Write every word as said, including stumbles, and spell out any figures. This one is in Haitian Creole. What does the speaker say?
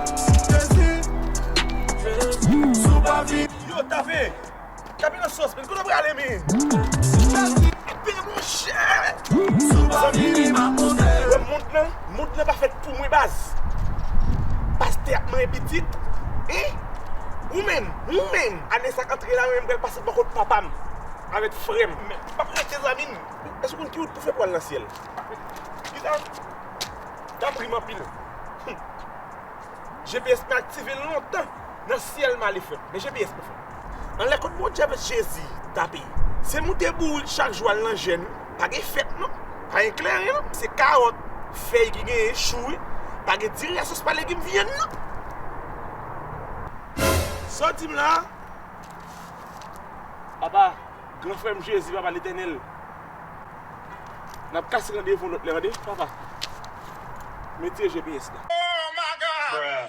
Jezi, Jezi, si w pa vini. Yo, tape! Tape nan sòs, men kote w prale, men? Tape, monchè! Si w pa vini, m ap monte. Mond lan, mond lan pa fèt pou mwen, baz. Pastè ap manyen pitit. Hein? Ou menm, ou menm. Ane sa k antre la, mwen menm pral pase bò kot papa m avèk frè m. M p ap rete, zanmi m. Èske w konn ki wout pou fè pou al nan syèl? Ki sa? Gad ri m anpil. G P S mwen aktive lontan. Nan syèl m ale fèt. Men G P S mwen fèt. Anlè kot Bondye avèk Jezi, tape. Se moute bourik chak jou al nan jèn. Pa gen fèt non. Pa gen kleren non. Se kawòt, fèy ki genyen, chou wi. Pa gen diri a sòs pa legim vyann non. Sa w di m la? Papa, gran frè m Jezi, Papa Letènèl. N ap kase randevou lòt lè, tande, papa. Mete G P S la.